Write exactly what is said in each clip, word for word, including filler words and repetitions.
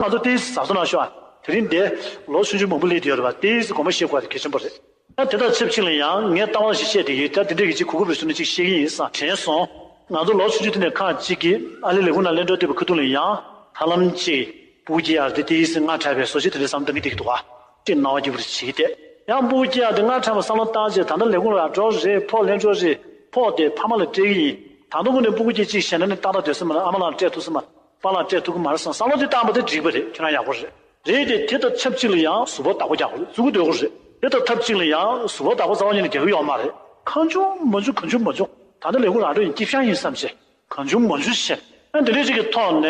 ང་ཚོ་ཏོག་ཙམ་གཟབ་གཟབ་གནང་ཤོག་ཨ། དེ་རིང་འདི་ལོ་ཆུང་ཆུང་མང་པོ་སླེབས་བསྡད་ཡོད་རེད་པ། ཏོག་ཙམ་དགོངས་པ་བཞེས་དགོས་པ་དེ་གལ་ཆེན་པོ་རེད། ཡང་དེ་དང་ཆབས་ཅིག་ལ་ཡང་ངས་ལྟ་བ་ཞིག་བཤད་བསྡད་ཀྱི་ཡོད། ད་དེ་འདྲས་ཀྱི་ཅིག་གོ་སྐབས་རེ་བྱུང་ན་ཅིག་བཤད་ཀྱི་ཡིན་བསམ་དྲན་སོང་། ང་ཚོ་ལོ་ཆུང་ཆུང་དེ་ནས་ཁག་ཅིག་གིས་ཨ་ལེ་ལས་ཁུངས་ནང་གླེང་གྲོགས་བལྟས་པའི་ཁ་ཐུག་ལ་ཡང་ཧ་ལམ་ཅིག་སྤུ་གུ་སྐྱེ་ཡག་དེ་ཏོག་ཙམ་སྔ་དྲགས་པའི་བཟོ་ཅིག་དེ་འདྲས་བསམ་བློ་གཏོང་གི་བསྡད་ཀྱི་འདུག་ག་ཅིག་སྣང་བ་སྐྱིད་པོ་རེ་བྱེད་ཀྱི་བསྡད། ཡང་སྤུ་གུ་སྐྱེ་ཡག་དེ་སྔ་དྲགས་པ་བསམ་བློ་བཏང་རྗེས་ད་ལྟ་ལས་ཁུངས་ལ་འགྲོ་རེད། ཕོགས་ལེན་འགྲོ་རེད། ཕོགས་དེ་ཕ་མ་ལ་སྤྲད་ཀྱི་ཡིན། ད་དུང་ཁོ་ནས་སྤུ་གུ་སྐྱེ་གཅིག་བྱས་ན་ནི་ཏག་ཏག་སྡོད་ས་མ་རེད། ཨ་མ་ལགས་སྤྲད་ཐུབ་ས་མ་རེད། པཱ་ལགས་སྤྲད་ཐུབ་ཀྱི་མ་རེད་བསམ་བསམ་བློ་དེ་བཏང་པ་དེ་འགྲིག་པ་རེད། ཁྱོད་རང་ཡག་པོ་རེད། རེད་དེ། དེ་དང་ཆབས་ཅིག་ལ་ཡང་གཟུགས་པོ་བདག་པོ་རྒྱག་དགོས་རེད། གཟུགས་པོ་འདོད་དགོས་རེད། དེ་དང་ཐབས་ཅིག་ལ་ཡང་གཟུགས་པོ་བདག་པོ་རྩ་བ་ཉིད་ནས་རྒྱག་གི་ཡོད་མ་རེད། གང་བྱུང་མང་བྱུང་གང་བྱུང་མང་བྱུང་། ད་ལྟ་ལས་ཁུངས་རང་འགྲོ་ཡིན། སྐྱིད་ཤང་ཡིན་བསམ་བྱས་གང་བྱུང་མང་བྱུང་བྱས། ཨ་འདི་འདྲ་ཅིག་གི་ཐོག་ནས་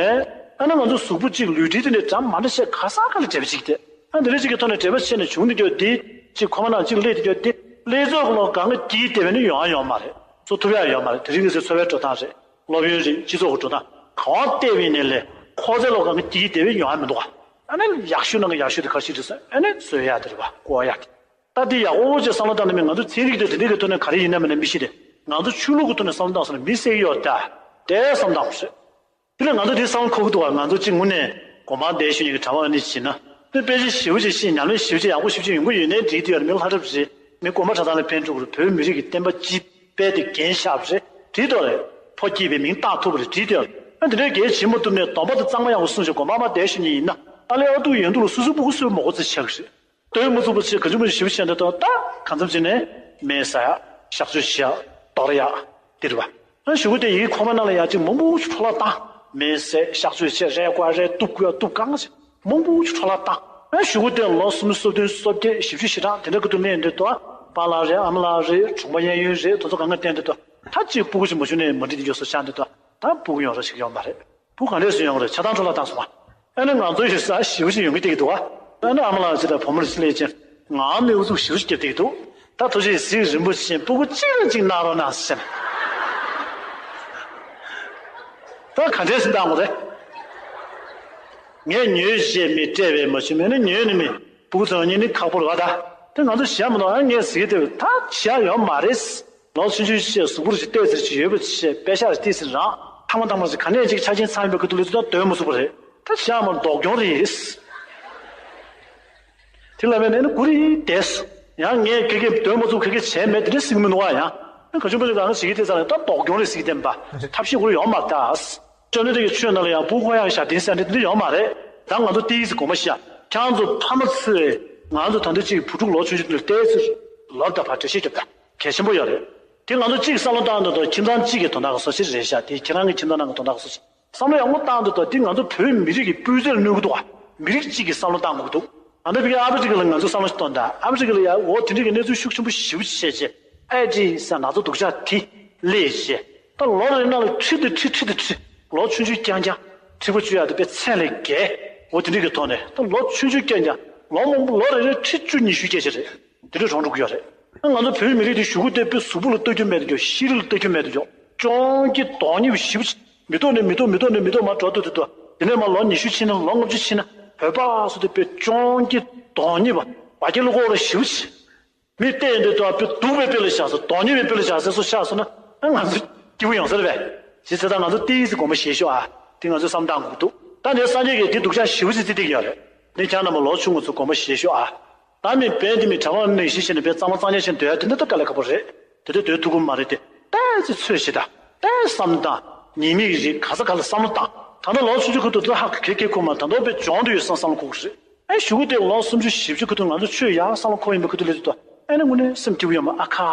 ཨ་ན་ང་ཚོ་གཟུགས་པོ་གཅིག་ལུས་འབྲེལ་དེ་འདྲའི་འདྲ་མ་འདྲ་བྱས་ག་ས་ག་ལ་འབྲེལ་བ་བྱེད་ཀྱི་བསྡད། ཨ་འདི་འདྲ་ཅིག་གི་ཐོག་ནས་འབྲེལ་བ་བྱས་ནས་བྱུང་འདི་འདྲ་འདི་གཅིག་ཁོ་མ་ནང་གཅིག་སླེབས་དེ་འདྲ་འདི་སླེབས་ཚོད་ལ་གང་ག་སྐྱིད་བསྡད་པ་ནི་ཡོང་ཡ་ཡོད་མ་རེད། ཚོ་ཐུབ་ཡ་ཡོད་མ་རེད། དེ་རིང་གི་ཚེ་འཚོ་བའི་འགྲོ་སྟངས་རེད། སློབ་ཡོན་རེད། སྤྱི་ཚོགས་ཀྱི་འགྲོ་སྟངས་གང་བལྟས་པ་ཡིན་ནའི་ལས་ཁོ་ཚོ་ལ་གང་ག་སྐྱིད་བསྡད་པ་ཡོང་ཡ་མི་འདུག་ག་ཨ་ནི་ཡག་ཤོས་ནང་གི་ཡག་ཤོས་དེ་ག་རེ་བྱེད་འདུག་ཟེར། ཨ་ནི་བཟོ་ཡ་དེ་རེད་པ། བཀོག་ཡ་དེ། ད་འདི་ཡག་པོ་ཅིག་བསམ་བློ་བཏང་ན་མི་ང་ཚོ་ཚན་རིག་དང་དེ་འདྲའི་གི་ཐོག་ནས་ག་རེ་ཡིན་ན་མིན་ན་མི་ཤེས་ཏེ། ང་ཚོ་ཆོས་ལུགས་ཀྱི་ཐོག་ནས་བསམ་བློ་བཏང་སོང་ན་མི་བསད་ཀྱི་ཡོད་ད། དེ་བསམ་བཏང་དགོས་རེད། དེ་ལས་ང་ཚོ་འདི་བསམ་བློ་འཁོར་གྱི་འདུག་བ། ང་ཚོ་གཅིག་དངོས་གནས་དགོན་པར་བསྡད་ཤེས་མཁན་གྱི་གྲྭ་པ་ཨ་ནི་བྱས་ན་དེ་དཔེ་ཆ་ཞེ་པོ་ཅིག་ཤེས། ཉམས་ལེན་ཞེ་པོ་ཅིག་ཡག་པོ་ཞེ་པོ་ཅིག་ཡོང་གི་ཡོད་ནའི་འགྲིག་དེ་ཡོད་རེད། མི་ལྷ་གྲྭ་པ་རེད། མི་དགོན་པ་གྲྭ་ཚང་ལ་ཕན་ཐོགས་རེད། བོད་མི་རིགས་ཀྱི་བསྟན་པ་སྤྱི་དཔལ་དེ་འགན་བཞག་པ་རེད། འགྲིག་དོ་རེད། ཕོ་སྐྱེས་པའི་མིང་བཏགས་ཐུབ་པ་རེད། འགྲིག་དེ་ཡོད་རེད། ཨ་འདི་འདྲའི་གལ་ཆེན་པོ་ཐུབ་ནས་སྡོམ་པ་དང་གཙང་མ་ཡག་པོ་སྲུང་བྱས་དགོན་པར་མར་བསྡད་ཤེས་མཁན་ཡིན་ན་ཨ་ལས་ཨ་སྡུག་ཡོན་སྡུག་ལ་སོ་སོའི་སྤུ་གུ་སུས་མ་གོ་ཚུལ་ཆགས་ཀྱི་རེད། ལྟོས་མ་ཚུགས་པ་བྱས་ག་ཚོད་མ་ཞིབ་བཤད་འདི་དང་ད་གང་འཚམ་བྱས་ནས་སྨན་ཟ་ཡག་གཤག་བཅོས་བྱེད་ཡག་གཏོར་ཡག་འདི་རེད་པ། ཨ་གཞུག་གུ་དེ་ཡི་ཁོག་པའི་ནང་ལ་ཡག་ཅིག་མང་པོ་ཞིག་འཕྲོ་བརླག་བཏང་། སྨན་ཟས་གཤག་བཅོས་བྱས་རས་བཀག་རས་གཏུབ་དགོས་ཡག་གཏུབ་གང་ཞིག་མང་པོ་ཞིག་འཕྲོ་བརླག་བཏང་། ཨ་གཞུག་གུ་དེ་ལོ་སུམ་ཅུ་སོ་བདུན་སོ་བརྒྱད་བཞི་བཅུ་ཞེ་གྲངས་དེ་འདྲ་གི་དུ་གནས་འདི་དུ་པཱ་ལགས་རེད། ཨ་མ་ལགས་རེད། གྲོང་པ་གཡས་གཡོན་རེད། དེ་ཚོ་གང་ག་བསྟན་འདི་དུ་ད་ཅིག་སྤུ་གུ་ཞིག་མ་བྱུང་ནས་མ་འགྲིག་འདི་འགྱོ་སོ་ཆགས་འདི་དུ་ད་སྤུ་གུ་ཡོང་རོགས་ཞིག་ཡོད་མ་རེད། བུ་ག་འདྲས་སུ་ཡོང་རེད། ཆ་ཚང་འཕྲོ་བརླག་བཏང་སོང་བ། ཨ་ནི་ང་ཚོ་ཡི་ས་ཞེ་པོ་ཅིག་ཡོང་གི་བསྡད་ཀྱི་འདུག་བ། ཨ་ནི་ཨ་མ་ལགས་ཅིག་དང་བུ་མོ་ལ་ཅིག་སླེབས་ཅིང་ངའང་མི་ཨུ་ཚུགས་ཞེ་པོ་ཅིག་བརྒྱབ་བསྡད་ཀྱི་འདུག་ད་ཐུགས་རྗེ་གཟིགས་རིན་པོ་ཆེ་སྤུ་གུ་གཅིག་རང་གཅིག་གནང་རོགས་གནང་ཟེར། ད་ག་འདྲས་སུ་བཏང་དགོས་རེད། ངས་ཉོས་བྱས་མི་སྤྲད་པས་མ་ཞུ་མེད་ན་ཉོས་ནི་མི་སྤུ་གུ་ཚོ་གཉིས་ནི་ཁག་པོ་རེད་བ། ད་དེ་ང་ཚོ་བྱས་མ་གཏོགས་ཨ་ངས་ཟིག་དེ་ད་བྱས་ཡོད་མ་རེད། ལོ་ཆུང་ཆུང་ཞིག་གཟུགས་པོ་ཞིག་བལྟས་ཟེར་ཞིག་ཡོད་པ་ཞིག་པད་ཤག་ཞིག་བལྟས་ཟེར་རང་ཐ་མ་ཐ་མ་ཞིག་ག་ནས་ཅིག་ཆ་རྐྱེན་ཚང་ཡིན་པའི་ཁུ་ཐུག་ལས་ཚོད་ལྟ་འདོན་མ་ཚུགས་པ་རེད། ད་བྱས་མ་ལྡོག་གྱོང་རེད། དེ་ལ་བས་ནས་ནི་གུ་རེ་བསྡད་སོང་། ཡང་ངས་ཁེ་ཁེ་འདོན་མ་ཚུགས་ཁེ་ཁེ་བྱས་མེད་དེ་འདྲ་ཟིག་མི་འདུག་ཨ། ཡང་ཁ་ཆུང་པོ་ཞིག་གང་ཞིག་གིས་དེ་ཚ་ནས་ད་ལྡོག་གྱོང་རེད་ཟིག་བསྟན་པ་ཐབས་ཤེས་གུ་རེ་ཡོང་མ་ད། སྤྱོད་ནི་དེ་གི་ཆོས་ནང་ལ་ཡང་བུ་ཁོ་ཡང་ཞབས་བརྟན་ཟེར་འདི་འདི་ཡོད་མ་རེད། ད་ང་ཚོ་ཏིས་གོ་མ་ཤ་ཁྱང་ཚོ་ཕ་མ་ཚོས་ང་ཚོ་ད་འདི་གཅིག་བུ་ཕྲུག་ལོ་ཆུང་ཆུང་དེ་ལྟས་ཚུལ་ལོར་ད་ཕར་འགྲེལ་བཤད་རྒྱབ་ད་གལ་ཆེན་པོ་ཡོད་རེད། དེ་ང་ཚོ་གཅིག་བསམ་བློ་བཏང་འདུག་དོ་ཁྱིམ་ཚང་གཅིག་གི་དོན་དག་གི་སོ་ཕྱིར་རེད་ཤག་དེ་ཁྱེད་རང་གི་ཁྱིམ་ཚང་ནང་གི་དོན་དག་གི་སོ་ཕྱིར་བསམ་བློ་ཡག་མོ་བཏང་འདུག་དོ་དེ་ང་ཚོ་བོད་མི་རིགས་ཀྱི་སྤུས་ཚད་ལ་གནོད་གི་འདུག་བ། མི་རིགས་གཅིག་གི་བསམ་བློ་བཏང་དགོས་ཀྱི་འདུག་ཨ་ནི་ཕ་གི་ཨ་ཕི་རི་ཀ་ལ་ང་ཚོ་བསམ་བློ་ཞིག་གཏོང་དང་། ཨ་ཕི་རི་ཀ་ལ་ཡ་འོ་དེ་འདྲ་གི་གནས་ཚུལ་ཤུགས་ཆེན་པོ་ཞེ་པོ་ཅིག་བྱས་རྗེས་ཨེ་ཌི་ཟེར་ན་ཚ་སྡུག་ཅག་དེ་སླེབས་རྗེས་ད་ལོ་རེ་ནང་ལ་ཁྲི་དང་ཁྲི་ཁྲི་དང་ཁྲི་ལོ་ཆུང་ཆུང་རྐྱང་རྐྱང་ཁྲི་པ་བཅུ་ཡག་དེ་དཔེ་ཚད་ལས་བརྒལ། འོ་དེ་འདྲ་གི་ཐོག་ནས་ད་ལོ་ཆུང་ཆུང་རྐྱང་རྐྱང་ལོ་མང་པོ་ལོ་རེ་རེ་ཁྲི་བཅུ་ཉི་ཤུ་སྐྱེ་ཆེ་རེད། དེ་འདྲ་གྲོངས་འགྲོ་གི་ཡོད་རེད། ང་ཚོ་བོད་མི་རིགས་དེ་གཞུག་གུ་དེ་དཔེ་གཟུགས་པོ་ལ་ལྟ་རྒྱུ་མེད་དུ་འགྱོ། ཤེས་རིག་ལ་ལྟ་རྒྱུ་མེད་དུ་འགྱོ། ཅུང་གི་སྡུག་བསྔལ་ཞེ་པོ་ཅིག་མི་ཐོག་ནས་མི་ཐོག་མི་ཐོག་ནས་མི་ཐོག་མར་འགྲོ་འདུག་འདུག་འདུག་དེ་ནས་མར་ལོ་ཉི་ཤུ་ཕྱིན་ན་ལོ་ལྔ་བཅུ་ཕྱིན་ན་བོད་པ་སུ་དེ་དཔེ་ཅུང་གི་སྡུག་བསྔལ་བ་བ་རྒྱལ་ལོ་ཀོ་ལ་ཞེ་པོ་ཅིག་མི་བལྟས་འདི་ལྟ་བུ་སྡུག་པའི་དཔེ་ལ་བཞག་ས་སྡུག་བསྔལ་བའི་དཔེ་ལ་བཞག་ས་སུ་ཆགས་སོང་ན་ཨ་ང་ཚོ་སྐྱིད་པོ་ཡོང་ས་རེད་པས། ཇི་ཙི་ད་ང་ཚོ་ཏིས་སི་དགོངས་པ་བཞེས་ཤོག་ཨ། དེ་ང་ཚོ་བསམ་སྟངས་དགོས་འདུག་ད་ནས་སངས་རྒྱས་ཀྱིས་དེ་སྡུག་ཅག་ཞེ་པོ་ཅིག་བརྩི་བསྡད་ཀྱི་ཡོད་རེད། ནས་ཁྱང་རྣམ་པ་ལོ་ཆུང་ངུ་ཚོ་དགོངས་པ་བཞེས་ཤོག་ཨ། ད་མི་བན་དེ་མི་གྲྭ་པ་མི་ཤི་ཤི་ནས་བས་གཙང་མ་གཙང་རྐྱང་ཞིག་སྡོད་ཡ་དེ་འདྲ་ད་དཀའ་ལས་ཁག་པོ་རེད། དེ་འདྲ་སྡོད་ཐུབ་ཀྱི་མ་རེད་དེ། ཏོག་ཙམ་ཚོད་བྱེད་ད། ཏོག་ཙམ་བསམ་བཏང་། ཉེས་དམིགས་རིགས་ག་ས་ག་ལ་བསམ་བློ་བཏང་། ད་ལྟ་ལོ་ཆུང་ཆུང་ཁུ་ཐུག་ད་ཧ་གི་གེ་གེ་ཁུ་མ་ད་ལྟ་བས་སྦྱོང་དུ་ཡོད་བསམ་བསམ་བློ་འཁོར་གི་རེད། ཨེ་གཞུག་གུ་དེ་ལོ་སུམ་ཅུ་བཞི་བཅུ་ཁུ་ཐུག་ང་ཚོ་ཆོས་ཡག་བསམ་བློ་འཁོར་ཡིན་པ་ཁུ་ཐུག་ལས་ཚུལ་ད་ཨེ་ནི་དངོས་གནས་སེམས་སྐྱིད་པོ་ཡོད་མ་ཨ་ཁ།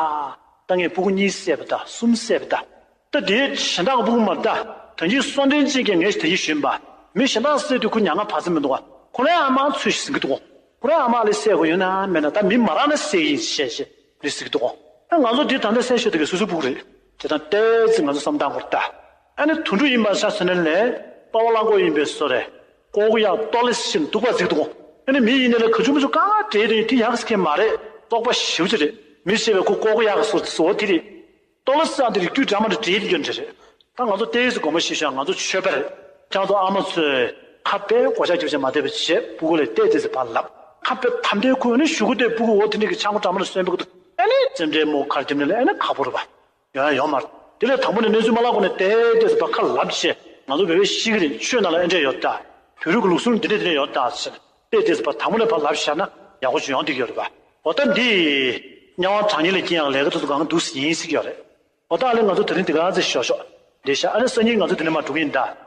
ད་ངས་སྤུ་གུ་གཉིས་བསད་པ་ད་གསུམ་བསད་པ་ད། ད་དེའི་གཞན་དག་གི་སྤུ་གུ་མ་རེད་ད། ད་གིན་སོ་འདྲེན་ཅན་གྱིས་ངས་ད་གིན་ཞུས་པ། མི་གཞན་དག་བསད་དུས་ཁོ་མྱ་ངན་བག་ཚ་མི་འདུག་ག་ཁོ་རའི་ཨ་མ་ཚོས་ཤིག་ཟིན་གི་འདུག་ག་ཁོ་རའི་ཨ་མ་ལས་བསད་དགོས་ཡོད་ན་མེད་ན་ད་མི་མ་རང་ནས་བསད་ཡིན་ཞེས་ཞེས་རེ་ཟིག་འདུག་ག་ཨ་ང་ཚོ་འདི་ད་ལྟ་བསད་ཤོད་དེ་གི་སོ་སོའི་སྤུ་གུ་རེད། དེ་དང་ཏོག་ཙམ་ང་ཚོ་བསམ་སྟངས་སྐོར་ལྟ། ཨ་ནི་དུད་འགྲོ་ཡིན་པ་ཆ་མཚོན་ན་ལས་པ་ཕ་གླང་གོག་ཡིན་པའི་བཟོ་རེད། ལྐོག་གཡག་ལྟོ་ལེ་ཤིན་འདུག་པ་ཟིག་འདུག་ཨ་ནི་མི་ཡིན་ནའི་ལས་ག་ཆུང་མ་ཆུང་གང་བྲེལ་དེ་དེ་ཡག་ཟིག་གི་མ་རེད། ལྟོགས་པ་ཞེ་པོ་ཅིག་རེད། མི་བྱས་པའི་ཁོ་ལྐོག་གཡག་གི་བཟོ་བཟོ་དེ་རེད། ལྟོ་ལེ་ཤ་དེ་རིགས་རྒྱུད་འདྲ་མ་འདྲ་བྲེལ་དེ་འགྱོ་འདྲ་རེད། ད་ང་ཚོ་ཏོག་ཙམ་དགོངས་པ་བཞེས་ཤོག་ང་ཚོ་ཆོས་པ་རེད། ཁྱེད་ཚོ་ཨ་མ་ཚོས་ཁ་དཔེ་སྒོ་ལྕགས་རྒྱབ་བྱས་མ་བསྡད་པ་བྱས་སྤུ་གུ་ལ་བལྟས་བལྟས་ཚེ་ཕར་ལབ། ཁ་དཔེ་ཐམ་དེ་ཁུ་ནི་གཞུག་གུ་དེ་སྤུ་གུ་འོ་དེ་འདྲ་གི་ཆང་གོ་འདྲ་མ་འདྲ་སོན་པའི་ཁུ་ཐུག་ཨ་ནི་ཙེམ་འདྲའི་མོ་ཁར་འགྱམ་ནི་ལ་ཨ་ནི་ཁག་པོ་རེད་པ། ཡོང་ཡ་ཡོད་མ་རེད། དེ་ལས་དང་པོ་ནས་གནས་ཚུལ་མ་ལབ་གོང་ནས་བལྟས་བལྟས་ཚེ་ཕར་ཁ་ལབ་བྱས་ང་ཚོ་བོད་པའི་ཤི་གི་རེད། ཆོས་ནང་ལ་ཨེ་འདྲ་ཡོད་ད། བོད་རིགས་ཀྱི་ལུགས་སྲོལ་འདི་འདྲ་འདི་འདྲ་ཡོད་ད་ཟེར་ནས་དཔེ་དེ་ཚོ་ཕར་དང་པོ་ནས་ཕར་ལབ་བཞག་ན་ཡག་པོ་ཅིག་ཡོང་བསྡད་ཀྱི་ཡོད་རེད་པ། འོ་ད་འདི་དམྱལ་བ་གྲང་དམྱལ་ལ་སྐྱེ་ཡག་ལས་ཀ་དེ་ཚོ་གང་འདུག་ཟེར་ཡིན་ཟེར་གྱི་ཡོད་རེད། འོ་ད་ཨ་ལས་ང་ཚོ་དེ་རིང་འདི་ག་ཚོད་ཤོག་ཤོག་འདི་ཤ་ཨ་ལས་སང་ཉིན་ང་ཚོ་དེ་ནས་མར་འགྲོ་གི་ཡིན་ད།